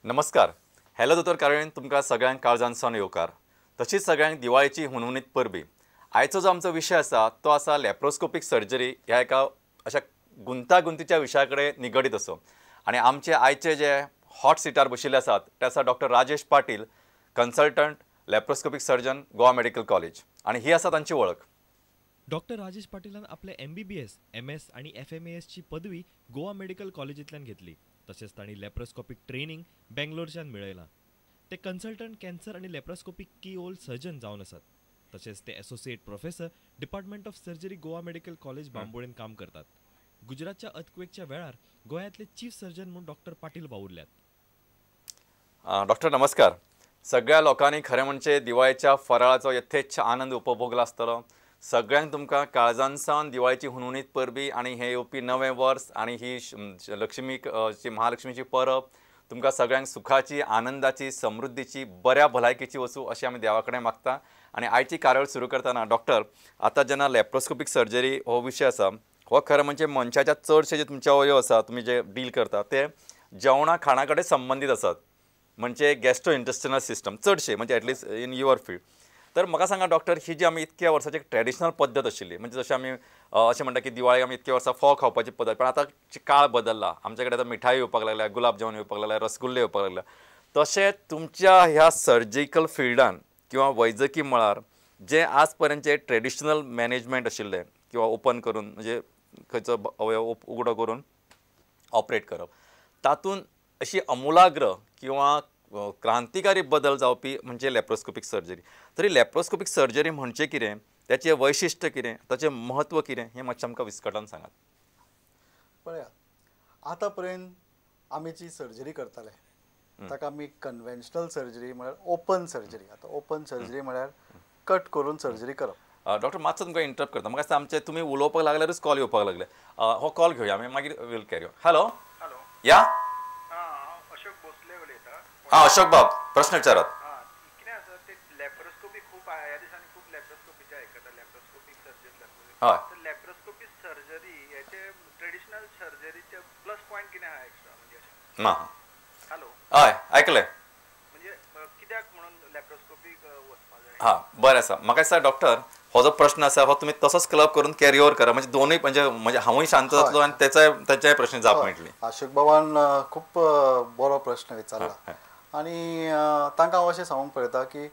नमस्कार, हॅलो दोतोर कार्यावळीन तुमकां सगळ्यांक काळजान सावन येवकार. तशीच सगळ्यांक दिवाळेची हुनहुनीत परबी. आयचो जो आमचो विशय आसा तो आसा लॅप्रोस्कोपीक सर्जरी ह्या एका अशा गुंतागुंतीच्या विशया कडेन निगडीत असो. आनी आमचे आयचे जे हॉट सिटार बशिल्ले आसात ते आसा doctor Rajesh Patil, consultant laparoscopic surgeon, Goa medical college. आनी ही आसा तांची वळख. डॉक्टर राजेश पाटीलान आपले MBBS, MS आनी FMAS ची पदवी गोवा मेडिकल कॉलेजींतल्यान घेतली. तशेंच तांणी लॅप्रोस्कोपीक ट्रेनिंग बेंगलोरच्यान मेळयलां. ते कन्सल्टंट कॅन्सर आनी लॅप्रोस्कोपीक की होल सर्जन जावन आसात. तशेंच ते associate professor, department of surgery, Goa medical college, बांबोळेन काम करतात. गुजरातच्या अर्थक्वेकच्या वेळार गोंयांतले चीफ सर्जन म्हूण डॉक्टर पाटील वावुरल्यात. डॉक्टर नमस्कार. सगळ्या लोकांनी खरें म्हणजे दिवाळेच्या फराळाचो यथेच्छ आनंद उपभोगला आसतलो. सगळ्यांक तुमकां काळजान सावन दिवाळेची हुनहुनीत परबी आनी हें येवपी नवें वर्स आनी ही लक्ष्मीक महालक्ष्मीची परब तुमकां सगळ्यांक सुखाची, आनंदाची, समृद्धीची, बऱ्या भलायकेची वचूं अशें आमी देवा कडेन मागता. आनी आयची कार्यावळ सुरू करतना डॉक्टर, आतां जेन्ना लॅप्रोस्कोपीक सर्जरी हो विशय आसा, हो खरें म्हणजे मनशाच्या चडशे जे तुमचे अवयव आसा, तुमी जे डील करता ते जेवणा खाणा कडेन संबंदीत आसात, म्हणजे गॅस्ट्रो इंटेस्टिनल सिस्टम चडशे, म्हणजे at least in your field. तर म्हाका सांगा डॉक्टर, ही जी आमी इतक्या वर्साची एक ट्रेडिशनल पद्दत आशिल्ली, म्हणजे जशें आमी अशें म्हणटा की दिवाळी आमी इतक्या वर्सां फोव खावपाची पद्दत, पण आतां काळ बदलला, आमचे कडेन आतां मिठाई येवपाक लागल्या, गुलाब जामून येवपाक लागल्या, रसगुल्ले येवपाक लागल्या. तशें तुमच्या ह्या सर्जिकल फिल्डान किंवा वैजकी मळार जे आज पर्यंतचे ट्रेडिशनल मॅनेजमेंट आशिल्लें किंवा ओपन करून, म्हणजे खंयचो अवयव उगडो करून ऑपरेट करप, तातूंत अशी अमुलाग्र किंवा क्रांतिकारी बदल जावपी म्हणजे लॅप्रोस्कोपीक सर्जरी. तरी लॅप्रोस्कोपीक सर्जरी म्हणजे कितें, त्याचें वैशिश्ट्य कितें, ताचें म्हत्व कितें, हें मातशें आमकां विस्कटावन सांगात. पळयात, आतां पर्यंत आमी जी सर्जरी करताले ताका आमी कन्वेन्शनल सर्जरी म्हळ्यार ओपन सर्जरी. आतां ओपन सर्जरी म्हळ्यार कट करून सर्जरी करप. डॉक्टर, मातसो तुमकां इंटरप्ट करता. म्हाका दिसता आमचे तुमी उलोवपाक लागल्यारूच कॉल येवपाक लागले. हो कॉल घेवया आमी, मागीर वील कॅरी. हॅलो, या. हांव अशोक भोसले उलयतां. हां अशोक बाब, प्रश्न विचारात. कितें आसा ते लॅप्रोस्कोपी खूब ह्या दिसांनी खूब लॅप्रोस्कोपीचे आयकता, लॅप्रोस्कोपीक सर्जरी. हय. लॅप्रोस्कोपी सर्जरी हेचे ट्रेडिशनल सर्जरीचे प्लस पॉयंट कितें आहा एक्स्ट्रा म्हणजे अशें? ना. हॅलो. हय, आयकलें. म्हणजे कित्याक म्हणून लॅप्रोस्कोपीक वचपा जाय? हां, बरें आसा. म्हाका दिसता डॉक्टर, हो जो प्रश्न आसा हो तुमी तसोच क्लब करून कॅरी ओवर करा, म्हणजे दोनूय म्हणजे म्हणजे हांवूय शांत जातलो आनी ताच्याय प्रश्न जाप मेळटली. अशोक बाबान खूब बरो प्रश्न विचारला आनी तांकां हांव अशें सांगूंक पळयता की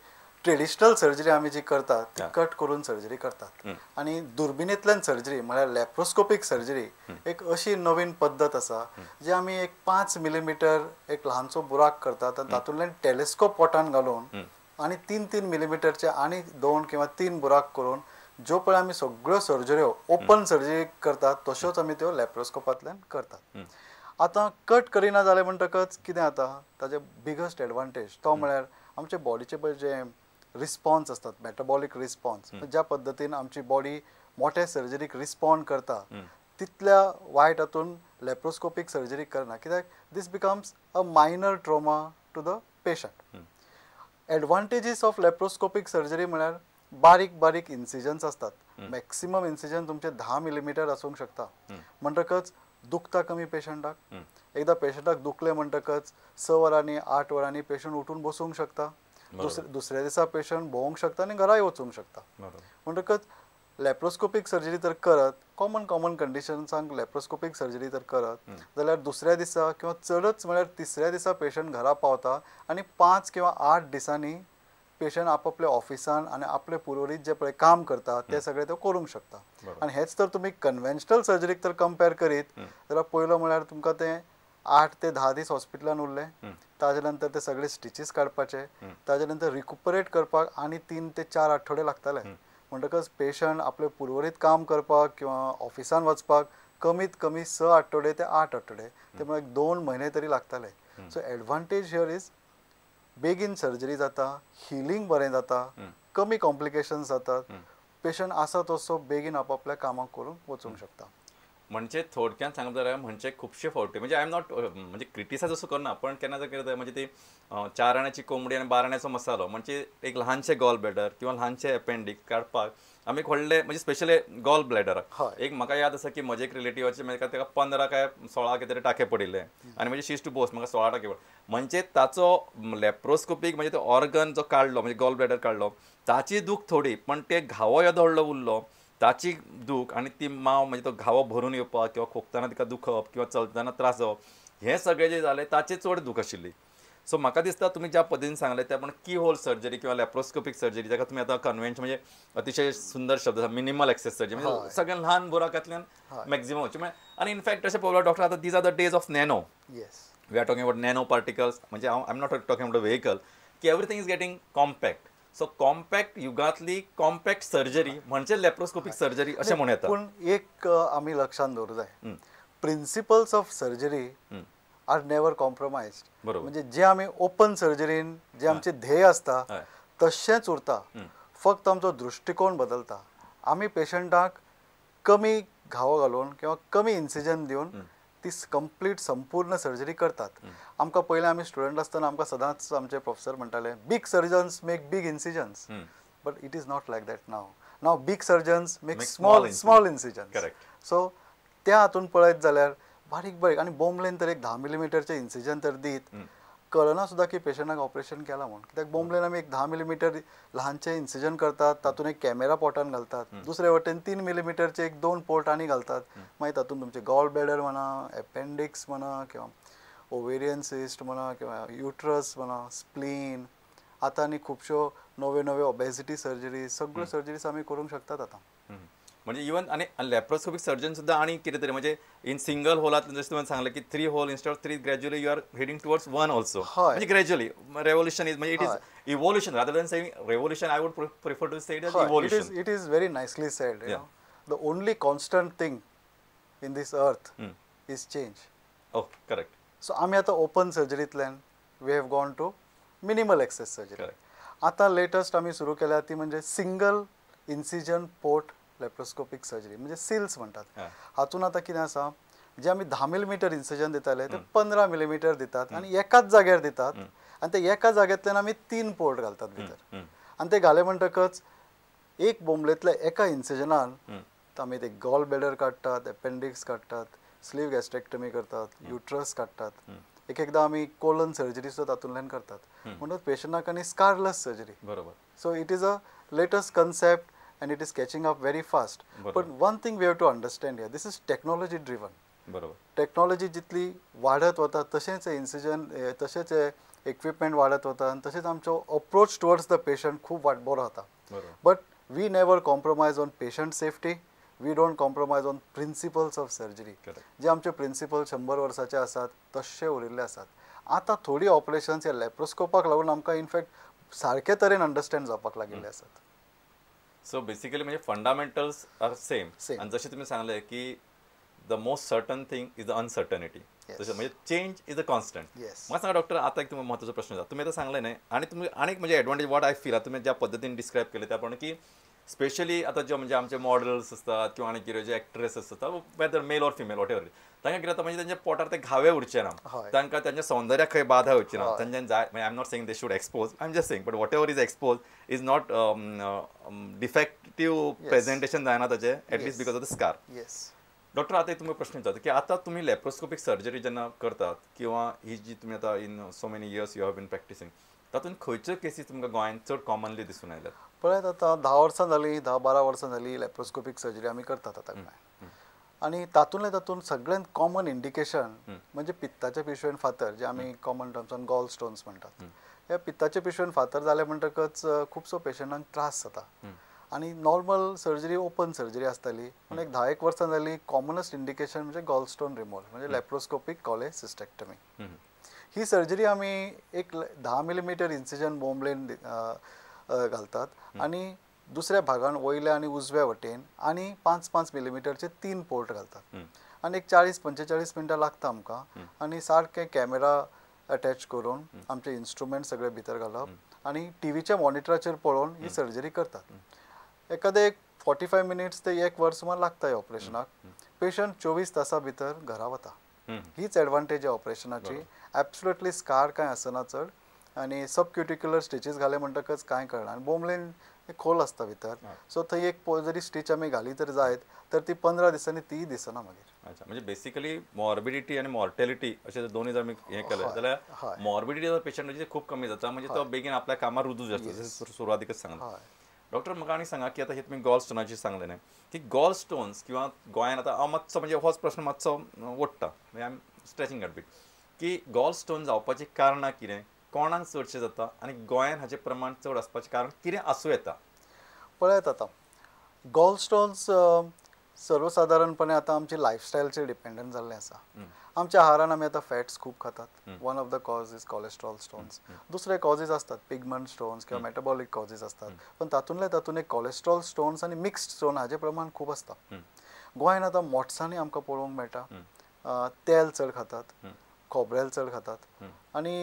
ट्रेडिशनल सर्जरी आमी जी करतात ती कट करून सर्जरी करतात आनी दुर्बिणींतल्यान सर्जरी म्हळ्यार लॅप्रोस्कोपीक सर्जरी एक अशी नवीन पद्दत आसा जी आमी एक 5 मिलीमिटर एक ल्हानसो बुराक करतात आनी तातूंतल्यान टेलिस्कोप पोटान घालून आनी 3-3 मिलीमिटरचे आनी 2 किंवा 3 बुराक करून ज्यो पळय आमी सगळ्यो सर्जऱ्यो ओपन सर्जरी करतात तश्योच आमी त्यो लॅप्रोस्कोपांतल्यान करतात. आतां कट करिना जालें म्हणटकच कितें जाता, ताजें बिगस्ट एडवांटेज तो म्हळ्यार आमचे बॉडीचे पळय जे रिस्पॉन्स आसतात, मेटाबॉलीक रिस्पॉन्स, ज्या पद्दतीन आमची बॉडी मोठ्या सर्जरीक रिस्पॉन्ड करता तितल्या वायट हातून लॅप्रोस्कोपीक सर्जरी करना, कित्याक this becomes a minor trauma to the patient. Advantages of laparoscopic surgery म्हळ्यार बारीक बारीक इन्सिजन्स आसतात, मॅक्सिमम इन्सिजन तुमचे 10 मिलीमिटर आसूंक शकता, म्हणटकच दुखता कमी पेशंटाक. एकदां पेशंटाक दुखलें म्हणटकच 6 वरांनी 8 वरांनी पेशंट उठून बसूंक शकता, दुसऱ्या दिसा पेशंट भोंवूंक शकता आनी घराय वचूंक शकता. म्हणटकच लॅप्रोस्कोपीक सर्जरी जर करत, कॉमन कॉमन कंडिशन्सांक लॅप्रोस्कोपीक सर्जरी जर करत जाल्यार दुसऱ्या दिसा किंवा चडच म्हळ्यार तिसऱ्या दिसा पेशंट घरा पावता आनी 5 किंवा 8 दिसांनी पेशंट आपापल्या ऑफिसान आनी आपले पुर्वरीत जे पळय काम करता ते सगळे तो करूंक शकता. आनी हेच तर तुमी कन्वेन्शनल सर्जरीक तर कंपेर करीत जाल्यार पयलो म्हळ्यार तुमकां तें 8 ते 10 दीस हॉस्पिटलान उरले, ताजे नंतर ते सगळे स्टिचीस काडपाचे, ताजे नंतर रिकुपरेट करपाक आनी 3 ते 4 आठवडे लागताले. म्हणटकच पेशंट आपले पुर्वरीत काम करपाक किंवा ऑफिसान वचपाक कमीत कमी 6 आठवडे ते 8 आठवडे, ते म्हळ्यार 2 म्हयने तरी लागताले. सो एडवांटेज here is बेगीन सर्जरी जाता, हिलींग बरें जाता, कमी कॉम्प्लिकेशन्स जातात, पेशंट आसा तसो बेगीन आपापल्या कामाक करूंक वचूंक शकता. म्हणजे थोडक्यात सांगप जाल्यार म्हणजे खुबशे फावटी म्हणजे I am not म्हणजे क्रिटिसायज असो करना, पण केन्ना जर कितें म्हणजे ती 4 आण्याची कोंबडी आनी 12 आण्याचो मसालो, म्हणजे एक ल्हानशें गॉल ब्लॅडर किंवा ल्हानशें एपेंडिक्स काडपाक आमी एक व्हडलें म्हणजे स्पेशली गॉल ब्लॅडराक एक म्हाका याद आसा की म्हजे एक रिलेटिवाचे म्हणजे ताका 15 काय 16 कितें तरी टाके पडिल्ले आनी म्हणजे शी टू बोस म्हाका 16 टाके पडले. म्हणजे ताचो लॅप्रोस्कोपीक म्हणजे तो ऑर्गन जो काडलो म्हणजे गॉल ब्लॅडर काडलो ताची दूख थोडी, पण ते घावो येदो व्हडलो उरलो ताची दूख आनी ती माव म्हणजे तो घावो भरून येवपाक किंवा खोकतना तिका दुखप किंवा चलतना त्रास जावप हें सगळें जें जालें ताचें चड दूख आशिल्ली. सो म्हाका दिसता तुमी ज्या पद्दतीन सांगलें ते आपण की होल सर्जरी किंवा लॅप्रोस्कोपीक सर्जरी जाका तुमी आतां कन्व्हेन्शन म्हणजे अतिशय सुंदर शब्द आसा मिनिमल एक्सेस सर्जरी, म्हणजे सगळ्यान ल्हान बुराकांतल्यान मॅक्झिमम वचचें. आनी इनफॅक्ट अशें पळोवल्यार डॉक्टर आतां these are the days of nano, we are talking about nano particles, म्हणजे हांव I am not talking about vehicle की everything is getting compact. So compact युगांतली compact surgery म्हणजे लॅप्रोस्कोपीक सर्जरी अशें म्हणूं येता. पूण एक आमी लक्षांत दवरूंक जाय, principles of surgery are never compromised. म्हणजे जे आमी ओपन सर्जरीन जे आमचे ध्येय आसता तशेंच उरता, फक्त आमचो दृश्टिकोन बदलता. आमी पेशंटाक कमी घावो घालून किंवा कमी इन्सिजन दिवन ती कंप्लीट संपूर्ण सर्जरी करतात. आमकां पयलें आमी स्टुडंट आसतना आमकां सदांच आमचे प्रोफेसर म्हणटाले big surgeons make big incisions, but it is not like that now. Now big surgeons make small small incisions. So त्या हातून पळयत जाल्यार बारीक बारीक आनी बोंबलेन तर एक 10 मिलीमिटरचें इन्सिजन तर दीत कळना सुद्दां की पेशंटाक ऑपरेशन केलां म्हूण, कित्याक बोंबलेन आमी एक 10 मिलीमिटर ल्हानचें इन्सिजन करतात, तातूंत एक कॅमेरा पोटान घालतात, दुसरे वटेन 3 मिलीमिटरचे एक 2 पोर्ट आनी घालतात, मागीर तातूंत तुमचे गॉल ब्लॅडर म्हणा, एपेंडिक्स म्हणा, किंवा ओवेरियन सिस्ट म्हणा, किंवा युट्रस म्हणा, स्प्लीन, आतां आनी खुबश्यो नव्यो नव्यो ओबेसिटी सर्जरी, सगळ्यो सर्जरीज आमी करूंक शकतात आतां. म्हणजे इवन आनी लॅप्रोस्कोपीक सर्जन सुद्दां आनी कितें तरी म्हणजे इन सिंगल होलांतल्यान जशें तुवें सांगलें की 3 hole instead of 3 gradually you are heading towards 1 also. म्हणजे ग्रॅज्युअली रेवोल्युशन is म्हणजे it is evolution rather than saying revolution. I would prefer to say it is evolution. It is very nicely said. You know the only constant thing in this earth is change. Oh correct. So आमी आतां open सर्जरींतल्यान we have gone to minimal access surgery. आतां latest आमी सुरू केल्या ती म्हणजे single incision port laparoscopic surgery, म्हणजे सिल्स म्हणटात. हातून आतां कितें आसा, जे आमी 10 मिलीमिटर इन्सिजन दिताले ते 15 मिलीमिटर दितात आनी एकाच जाग्यार दितात, आनी ते एका जाग्यांतल्यान आमी 3 पोर्ट घालतात भितर, आनी ते घाले म्हणटकच एक बोंबलेंतल्या एका इन्सिजनान आमी ते गॉल ब्लॅडर काडटात, एपेंडिक्स काडटात, स्लीव गॅस्ट्रेक्टमी करतात, युट्रस काडटात, एक एकदां आमी कोलन सर्जरी सुद्दां तातूंतल्यान करतात. म्हणून पेशंटाक आनी स्कारलेस सर्जरी. बरोबर. So it is a latest concept and it is catching up very fast. But one thing we have to understand here, this is technology driven. बरोबर. टेक्नॉलॉजी जितली वाडत वता तशेंच इन्सिजन, तशेंच इक्विपमेंट वाडत वता आनी तशेंच आमचो अप्रोच टुवर्ड्स the patient खूब बरो जाता. But we never compromise on patient safety, we don't compromise on principles of surgery. जे आमचे प्रिंसिपल 100 वर्साचे आसात तशे उरिल्ले आसात. आतां थोडी ऑपरेशन्स ह्या लॅप्रोस्कोपाक लागून आमकां इनफॅक्ट सारके तरेन अंडरस्टँड जावपाक लागिल्ले आसात. सो बेसिकली म्हणजे फंडामेंटल्स are same, आनी जशें तुमी सांगलें की the most certain thing is the uncertainty, तशें म्हणजे चेंज is a constant. म्हाका सांगा डॉक्टर, आतां एक तुमकां म्हत्वाचो प्रश्न जाता, तुमी आतां सांगलें न्हय, आनी तुमी आनी एक म्हणजे एडवांटेज what I feel तुमी ज्या पद्दतीन डिस्क्रायब केलें त्या प्रमाणे की स्पेशली आतां ज्यो म्हणजे आमचे मॉडल्स आसतात किंवा आनी कितें जे एक्ट्रेस आसतात, whether male or female whatever, तांकां कितें जाता म्हणजे तांच्या पोटार ते घावे उरचे ना, तांकां तांच्या सौंदर्याक खंय बाधा येवची ना, तांच्यान जाय. I am not saying they should expose, I am just saying but whatever is expose is not defective presentation जायना ताचें, at least because of the scar. Doctor, आतां एक तुमकां प्रश्न विचारता की आतां तुमी लॅप्रोस्कोपीक सर्जरी जेन्ना करतात किंवा ही जी तुमी आतां in so many years you have been practising, तातूंत खंयच्यो केसी तुमकां गोंयांत चड कॉमनली दिसून आयल्यात? पळयात आतां 10 वर्सां जालीं, 10-12 वर्सां जालीं लॅप्रोस्कोपीक सर्जरी आमी करतात आतां गोंयांत, आनी तातूंतले तातूंत सगळ्यांत कॉमन इंडिकेशन म्हणजे पित्ताच्या पिशवेन फातर, जे आमी कॉमन टर्म्सान गॉल स्टोन्स म्हणटात. ह्या पित्ताच्या पिशवेन फातर जाले म्हणटकच खुबसो पेशंटांक त्रास जाता, आनी नॉर्मल सर्जरी ओपन सर्जरी आसताली, पूण एक 10-1 वर्सां जालीं कॉमनस्ट इंडिकेशन म्हणजे गॉल स्टोन रिमूवल, म्हणजे लॅप्रोस्कोपीक कॉलेसिस्टेक्टमी. ही सर्जरी आमी एक 10 मिलीमिटर इन्सिजन बोंबलेन घालतात आनी दुसऱ्या भागान वयल्या आनी उजव्या वटेन आनी 5-5 मिलीमिटरचे 3 पोर्ट घालतात, आनी एक 40-45 मिनटां लागता आमकां, आनी सारकें कॅमेरा अटॅच करून आमचे इन्स्ट्रुमेंट सगळे भितर घालप आनी टीव्हीच्या मॉनिटराचेर पळोवन ही सर्जरी करतात. एखादे एक 45 मिनिट्स ते 1 वर सुमार लागता ह्या ऑपरेशनाक. पेशंट 24 तासां भितर घरा वता. हीच एडवांटेज ऑपरेशनाची. ॲब्सोल्युटली स्कार कांय आसना चड आनी सबक्युटिक्युलर स्टिचीस घाले म्हणटकच कांय कळना आनी बोमलेन खोल आसता भितर, सो थंय एक जरी स्टिच आमी घाली तर जायत तर ती 15 दिसांनी तीय दिसना मागीर. अच्छा, म्हणजे बेसिकली मॉर्बिडिटी आनी मॉर्टेलिटी अशें दोनूय जर आमी हें केलें जाल्यार मॉर्बिडिटी पेशंटाची खूब कमी जाता, म्हणजे तो बेगीन आपल्या कामार रुजू जाता, सुरवातीकच सांगला. डॉक्टर म्हाका आनी सांगा की आतां हे तुमी गॉल स्टोनाची सांगलें न्ही, की गॉल स्टोन्स किंवा गोंयान आतां हांव मातसो म्हणजे होच प्रश्न मातसो ओडटा, म्हणजे I am stretching a bit, की गॉल स्टोन जावपाची कारणां कितें, कोणाक चडशें जाता आनी गोंयान हाचें प्रमाण चड आसपाचें कारण कितें आसूं येता? पळयात आतां गॉल स्टोन्स सर्वसादारणपणे आतां आमची लायफस्टायलचेर डिपेंडंट जाल्लें आसा. आमच्या आहारान आमी आतां फॅट्स खूब खातात. One of the cause is cholesterol stones. दुसरे कॉजीज आसतात पिगमेंट स्टोन्स किंवा मेटाबॉलीक कॉजीज आसतात, पण तातूंतले तातूंत एक कॉलेस्ट्रॉल स्टोन्स आनी मिक्स्ड स्टोन हाजें प्रमाण खूब आसता. गोंयान आतां मोटसांनी आमकां पळोवंक मेळटा, तेल चड खातात, खोबरेल चड खातात आनी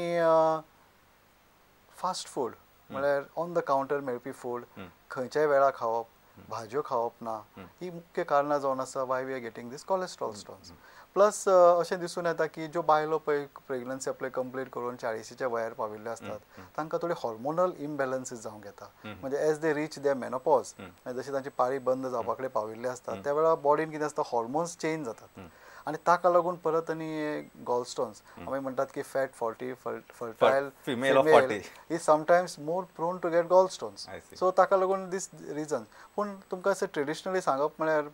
फास्ट फूड म्हळ्यार ऑन the counter मेळपी फूड खंयच्याय वेळा खावप, भाजयो खावप ना, ही मुख्य कारणां जावन आसा why we are getting this cholesterol stones. Plus अशें दिसून येता की ज्यो बायलो पळय प्रेग्नन्सी आपले कंप्लीट करून 40च्या वयार पाविल्ल्यो आसतात तांकां थोडी हॉर्मोनल इम्बॅलन्सीस जावंक येता. म्हणजे as they reach their menopause, जशी तांची पाळी बंद जावपा कडेन पाविल्ली आसतात त्या वेळार बॉडीन कितें आसता हॉर्मोन्स चेंज जातात आनी ताका लागून परत आनी गॉल स्टोन्स. आमी म्हणटात की fat 40 fertile female of 40 is sometimes more prone to get gall stones. So ताका लागून दीस रिजन. पूण तुमकां अशें ट्रेडिशनली सांगप म्हळ्यार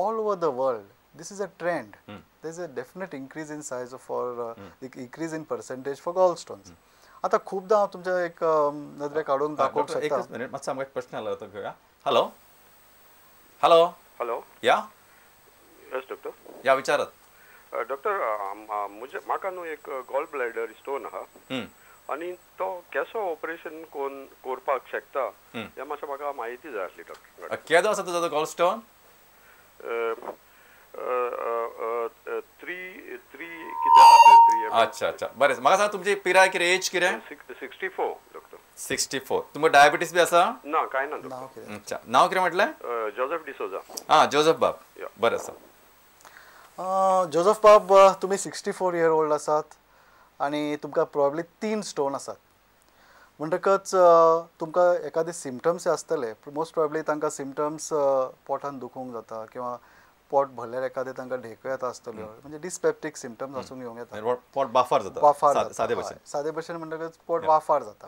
all over the world this is a trend. There is a definite increase in size for increase in percentage for gallstones. आता खूपदा हांव तुमच्या एक नदरे काडून दाखोवंक शकता. एकच मिनिट, मातसो आमकां एक प्रश्न आलो होतो घेवया. हॅलो हॅलो हॅलो, या येस डॉक्टर, या विचारात. डॉक्टर, म्हजे म्हाका न्हू एक गॉल ब्लॅडर स्टोन आहा आनी तो केसो ऑपरेशन कोन करपाक शकता हें मातशें म्हाका म्हायती जाय आसली डॉक्टर. केदो आसा तुजो गॉल स्टोन? 3 कितें. अच्छा अच्छा, बरें. म्हाका सांग तुमची पिराय कितें, एज कितें? 64 डॉक्टर. 64. तुमकां डायबिटीस बी आसा? ना, कांय ना डॉक्टर. अच्छा, नांव कितें म्हटलें? जोजफ डिसोजा. आं, जोजफ बाब, बरें आसा. जोजफ बाब, तुमी 64 इयर ओल्ड आसात आनी तुमकां प्रोबेबली 3 स्टोन आसात म्हणटकच तुमकां एखादे सिमटम्स आसतले. मोस्ट प्रोबेबली तांकां सिमटम्स पोटान दुखूंक जाता किंवा पोट भरल्यार एखादें तांकां ढेको येता आसतल्यो, म्हणजे डिस्पेप्टीक सिमटम्स आसूंक येवंक येता. पोट वाफार जाता, वाफार जाता, सादे भशेन म्हणटकच पोट वाफार जाता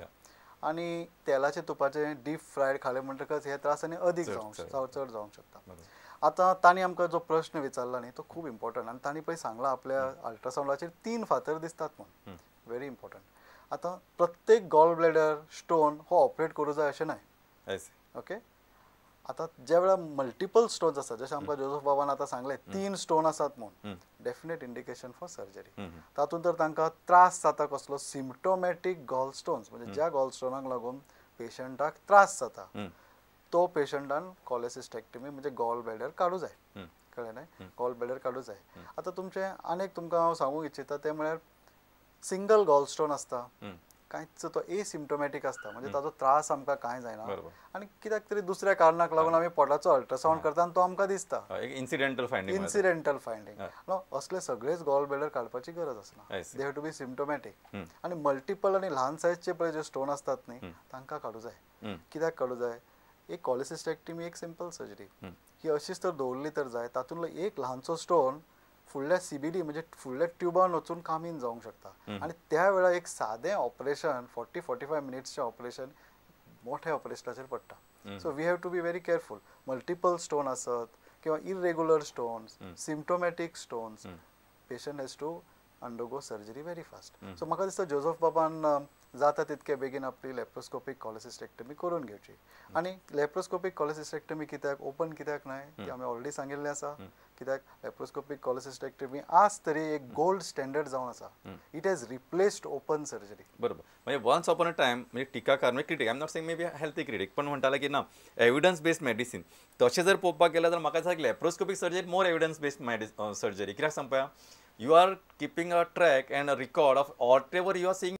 आनी तेलाचे तुपाचे डीप फ्रायड खाले म्हणटकच हे त्रास आनी अदीक जावंक चड जावंक शकता. आतां तांणी आमकां जो प्रश्न विचारला न्ही तो खूब इम्पॉर्टंट आनी तांणी पळय सांगलां आपल्या अल्ट्रासावंडाचेर 3 फातर दिसतात म्हूण, व्हेरी इम्पॉर्टंट. आतां प्रत्येक गॉल ब्लॅडर स्टोन हो ऑपरेट करूं जाय अशें न्हय. ओके, आतां ज्या वेळार मल्टिपल स्टोन्स आसात, जशें आमकां जोजफ बाबान आतां सांगलें 3 स्टोन आसात म्हूण, डेफिनेट इंडिकेशन फॉर सर्जरी. तातूंत तर तांकां त्रास जाता कसलो, सिम्टोमॅटीक गॉल स्टोन्स, म्हणजे ज्या गॉल स्टोनाक लागून पेशंटाक त्रास जाता तो पेशंटान कॉलेसिस्टेक्टमी म्हणजे गॉल ब्लॅडर काडूं जाय. कळ्ळें न्हय? गॉल ब्लॅडर काडूं जाय. आतां तुमचें आनीक तुमकां हांव सांगूंक इच्छिता तें म्हळ्यार सिंगल गॉल स्टोन आसता, कांयच तो एसिम्टोमॅटीक आसता, म्हणजे ताजो त्रास आमकां कांय जायना आनी कित्याक तरी दुसऱ्या कारणाक लागून आमी पोटाचो अल्ट्रासावंड करता आनी तो आमकां दिसता, इन्सिडेंटल फायंडींग. इन्सिडेंटल फायंडींग नो, असले सगळेच गॉल ब्लॅडर काडपाची गरज आसना. They have to be symptomatic. आनी मल्टिपल आनी ल्हान सायजचे पळय जे स्टोन आसतात न्ही तांकां काडूं जाय. कित्याक काडूं जाय? एक कॉलेसिस्टेक्टमी एक सिंपल सर्जरी ही अशीच तर दवरली तर जाय, तातूंतलो एक ल्हानसो स्टोन फुडल्या सीबीडी म्हणजे फुडल्या ट्युबान वचून कामीन जावंक शकता आनी त्या वेळार एक सादें ऑपरेशन 40-45 मिनिट्सचें ऑपरेशन मोठ्या ऑपरेशनाचेर पडटा. So we have to be very careful. Multiple stone आसत किंवा irregular stones, symptomatic stones, patient has to undergo surgery very fast. So म्हाका दिसता जोजफ बाबान जाता तितके बेगीन आपली लॅप्रोस्कोपीक कॉलेसिस्टेक्टमी करून घेवची. आनी लॅप्रोस्कोपीक कॉलेसिस्टेक्टमी कित्याक, ओपन कित्याक न्हय ती आमी ऑलरेडी सांगिल्लें आसा. कित्याक लॅप्रोस्कोपीक कॉलेसिस्टेक्टमी आज तरी एक गोल्ड स्टँडर्ड जावन आसा. It has replaced open surgery. बरोबर, म्हणजे वन्स अपॉन अ टायम म्हणजे टिकाकार म्हणजे critic, I am not saying maybe healthy critic, पण म्हणटाले की ना एविडन्स बेस्ड मेडिसीन. तशें जर पळोवपाक गेल्यार जाल्यार म्हाका दिसता laparoscopic surgery more evidence based surgery. कित्याक सांगपा, you are keeping a track and a record of whatever you are seeing